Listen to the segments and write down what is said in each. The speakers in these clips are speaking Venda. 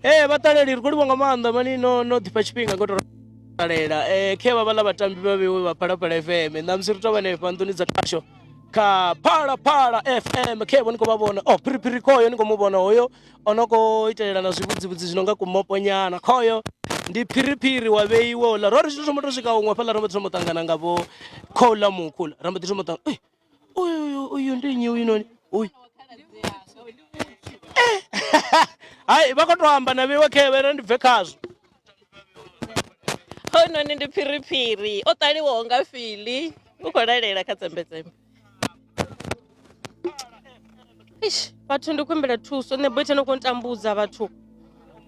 Ee vhaṱaleli ri khou livhuwa nga maanḓa mani no no ḓifha tshifhinga ngo to ṱalela khe vha vhaḽa vhatambi vha vheiwe vha Phalaphala FM ṋamusi ri tou vha hanefha nḓuni dza khasho kha Phalaphala FM khe vho ni khou vha vhona oh phiriphiri khoyo ni khou mu vhona hoyo o no khou itelela na zwivhudzivhudzi zwi no nga kumopo nyana khoyo ndi phiriphiri wa vheiwe houḽa ro ri tshi thoma to swika huṅwe hafhaḽa ro mbo ḓi thoma u ṱangana nga vho khouḽa mukhu ra mbo ḓi thoma u ṱangana uyu uyu ndi nnyi uyu noni uyu hai vha khou tou amba na vheiwe khevhe ra ndi bve khazwo. Hoyunoni ndi phiriphiri o ṱaliwaho nga fili u khou lalela kha dzembedzembe. Eish, vhathu ndi khou humbela thuso nṋe boyfriend u khou ntambudza vhathu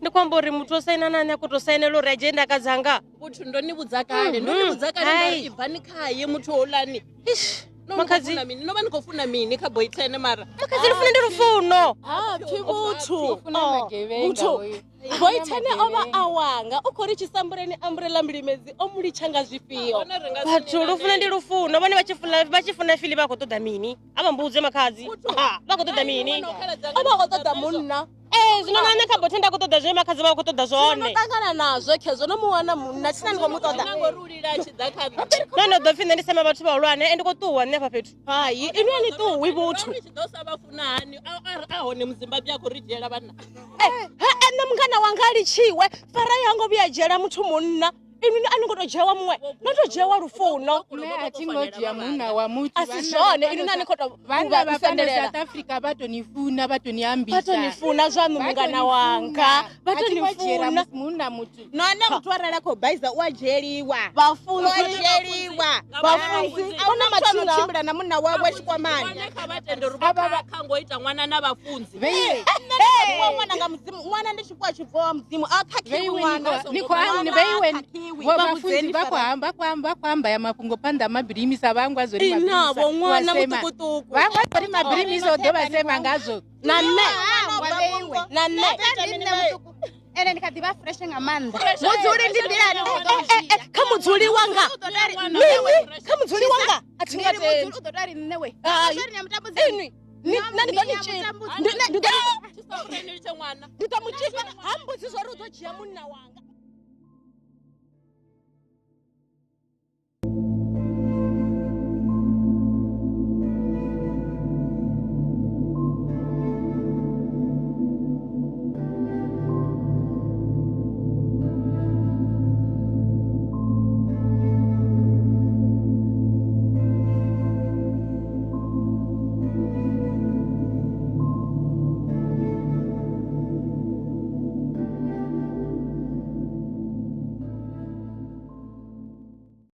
ndi khou amba uri muthu o saina na nṋe a khou tou sainela uri a dzhie ndaka dzanga Vhuthu ndo ni vhudza kale ndo ni vhudza kale nda ri Hai. ibvani khaye muthu houḽani. Eish, No ni khou makhadzi funa mini no vha ni khou funa mini kha boyfriend mara makhadzi lufuno ndi lufuno Ha pfi vhuthu Funa magevhenga Vhuthu. hoyu. Boythene o vha a wanga u khou ri tshisambureni amburela mulimedzi o mu litsha nga zwifhio hone ri nga si vhathu ni lufuno ndi lufuno vhone vha tshi funa vha tshi funa fili vha khou ṱoḓa mini a vha mbudze makhadzi Ha, vha khou ṱoḓa mini o vha khou ṱoḓa munna ee zwino na nṋe kha bothe nda khou ṱoḓa zwine makhadzi vha khou ṱoḓa no zwone ṱangana nazwo khezwo no mu wana munna tshine ni khou mu ṱoḓa ngori u lila a tshi ḓa kha nṋe nṋe ndo ḓo pfhi nṋe ndi sema vhathu vhahulwane e ndi khou ṱuwa nṋe hafha fhethu hai inwi a ni ṱuwi vhuthu ri tshi ḓo sa vha funa hani a hone muzimbabwe a khou ri dzhiela vhanna ha nṋe mungana wanga a litshiwe farai ha ngo vhuya dzhiela muthu munna inwi a ni ngo to dzhewa muṅwe no to dzhewa lufuno Nṋe a thi ngo dzhia munna wa muthu. A si Vhanna zwone, vha inwi fhano na ni khou tou Vhanna vha vha fhano sendelela. South Africa vha to ni funa, vha to ni ambisa. vha to ni funa zwaṋu Vha to mungana ni funa. wanga vha A to thi ni ngo dzhiela funa munna muthu. nahone muthu arali a khou baiza u a dzhieliwa u a vhafunzi dzhieliwa vhafunzi a huna muthu ano mathina. tshimbila na munna wawe tshikwamani vhone kha vha tende uri vho kha ngo ita ṅwana na vhafunzi Vheiwe, Nṋe ṅwana nga mudzimu ṅwana ndi tshifhiwa tshi bvaho mudzimu a khakhiwi vheiwe ṅwana ni khou ni khou vheiwe khakhiwi. vho vhafunzi vha khou amba vha khou amba vha khou amba ya mafhungo phanḓa ha mabirimisa vha angwa zwori Inavho ṅwana Wa sema. muṱukuṱuku. Vha angwa zwori mabirimisa u ḓo vha sema ngazwo. Na nṋe na nṋe ende ndi kha ḓi vha fresh nga maanḓa mudzuli ndi nḓilani kha mudzuli wanga mini kha mudzuli wanga a thi nga tendi u ḓo tori nṋe we Hai. Zwo ri ni a mutambudza inwi nṋe ndi ḓo ni tshipa Tshisambureni litshe ṅwana ndi ḓo mu tshipa ha mbudzi zwo ri u ḓo dzhia munna wanga.